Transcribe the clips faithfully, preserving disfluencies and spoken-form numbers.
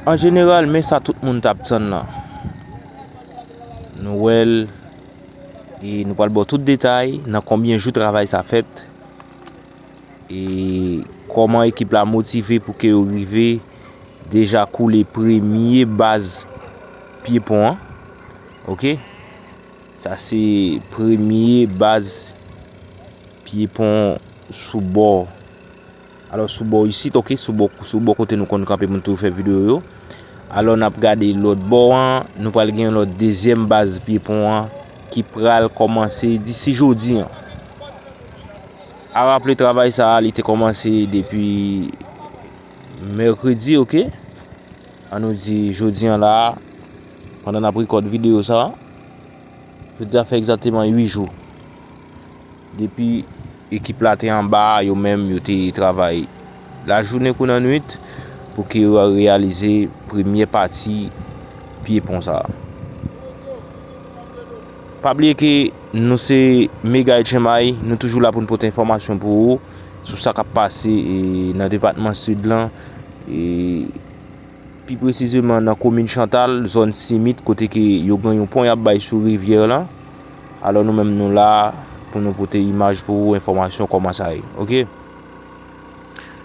An jeneral, men sa tout moun t ap tann lan. Nou wè l, e nou pral ba w tout detay nan konbyen jou travay sa fèt, e kòman ekip la motive pou ke yo rive deja koule premye baz pye pon an. Oke? Sa se premye baz pye pon sou bò. Alò, sou bò isit, oke, sou bò, sou bò kote nou konn kanpe pou n toujou fè videyo yo. Alò, n ap gade lòt bò an, nou pral gen yon lòt dezyèm baz pye pon an ki pral kòmanse disi jodi an. A raple, travay sa a, li te kòmanse depi mèkredi, oke? An nou di jodi an la, pandan n ap rekòd videyo sa a, jodi a fè egzakteman uit jou. Depi ekip la te anba a, yo menm, yo te travay lajounen kou nan nwit pou ke yo reyalize premyè pati pye pon sa a. Pa bliye ke nou se Mega H M I, nou toujou la pou n pote enfòmasyon pou ou sou sa k ap pase, e, nan depatman Sid lan, e, pi presizeman nan komin Chantal, zòn Simit, kote ke yo gen yon pon y ap bay sou rivyè lan. Alò, nou menm nou la pou nou pote imaj pou ou, enfòmasyon kòman sa ye. Oke?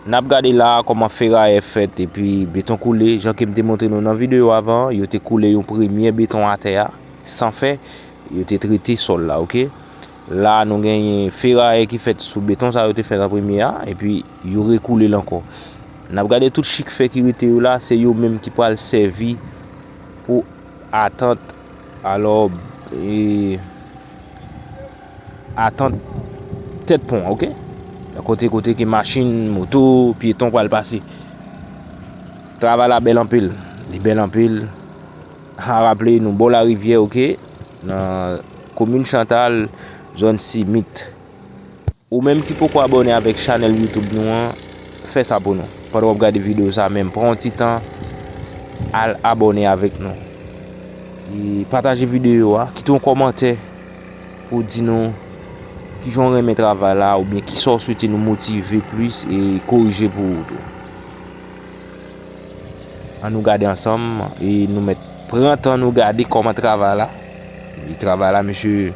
N ap gade la kòman ferayè fèt epi beton koule. Jan ke m te montre nou nan videyo avan, yo te koule yon premyè beton atè a, san fè, yo te trete sòl la, oke? La, nou genyen ferayè ki fèt sou beton sa yo te fèt an premye a, epi yo rekoule l ankò. N ap gade tout chik fè ki rete yo la, se yo menm ki pral sèvi pou atant, alò, e, atant tèt pon an, oke? Kote, kote ke machin, moto, pyeton pral pase. Travay la bèl anpil. Li bèl anpil. A raple nou, bò larivyè, oke? Nan komin Chantal, zòn Simit. Ou menm ki poko abòne avèk chanèl YouTube nou an, fè sa pou nou. Pandan w ap gade videyo sa a menm, pran yon ti tan, al abòne avèk nou. E pataje videyo a, kite yon kòmantè pou w di nou kijan w renmen travay la oubyen kisa w swete nou motive plis e korije pou ou tou. An nou gade ansanm e nou mèt pran tan nou gade kòman travay la. E travay la, mesye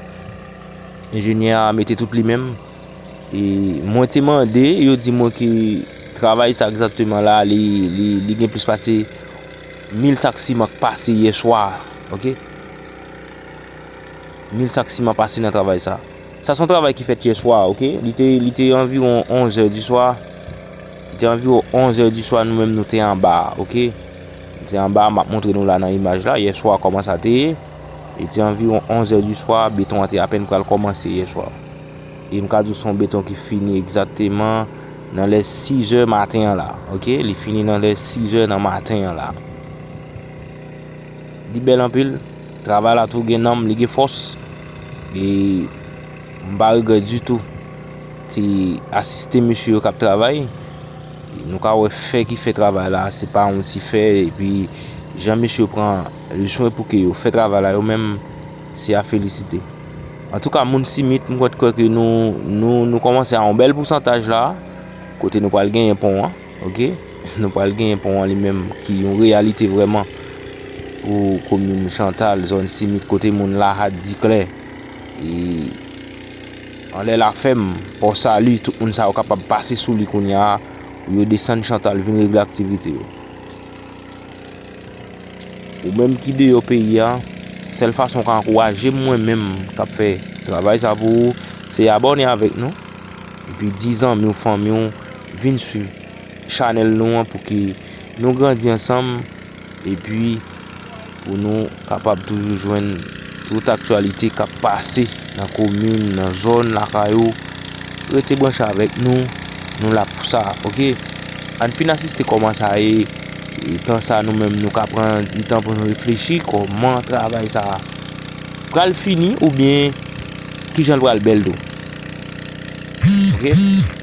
enjenyè a mete tout li menm. E mwen te mande, yo di mwen ke travay sa egzakteman la, li, li, li gen plis pase mil sak siman k pase yè swa, oke? Mil sak siman pase nan travay sa. Sa se yon travay ki fèt yè swa, oke? Li te, li te anviwon onz è di swa. Li te anviwon onz è di swa, nou menm nou te anba, oke? Nou te anba, m ap montre nou la nan imaj la, yè swa kòman sa te ye. Li te anviwon onz è di swa, beton an te apèn pral kòmanse yè swa. E m ka di w se yon beton ki fini egzakteman nan lè sis è maten an la, oke? Li fini nan lè sis è nan maten an la. Li bèl anpil. Travay la tou gen nanm, li gen fòs. E m pa regrèt ditou te asiste mesye yo k ap travay. E nou ka wè fè ki fè travay la, se pa yon ti fè. Epi, jan mesye yo pran le swen pou ke yo fè travay la yo menm, se a felisite. Antouka, moun Simit, m kwè, kwè ke nou, nou, nou kòmanse a yon bèl pousantaj la, kote nou pral genyen pon an. Oke? Nou pral genyen pon an li menm ki yon reyalite vrèman pou komin Chantal, zòn Simit, kote moun Lahat, Diklè, e anlè Lafèm, Pò Sali, tout moun sa yo kapab pase sou li kounye a pou yo desann Chantal vin regle aktivite yo. Ou menm ki deyò peyi a, sèl fason w ka ankouraje m mwen menm k ap fè travay sa pou ou, se abòne avèk nou. Epi di zanmi w, fanmi w, vin swiv chanèl nou an pou ke nou grandi ansanm. Epi pou nou kapab toujou jwenn tout aktyalite k ap pase nan komin, nan zòn lakay ou. Rete branche avèk nou, nou la pou sa, oke? Ann fin asiste kòman sa ye, e tan sa nou menm nou ka pran ti tan pou nou reflechi kòman travay sa pral fini oubyen kijan l pral bèl tou. Oke?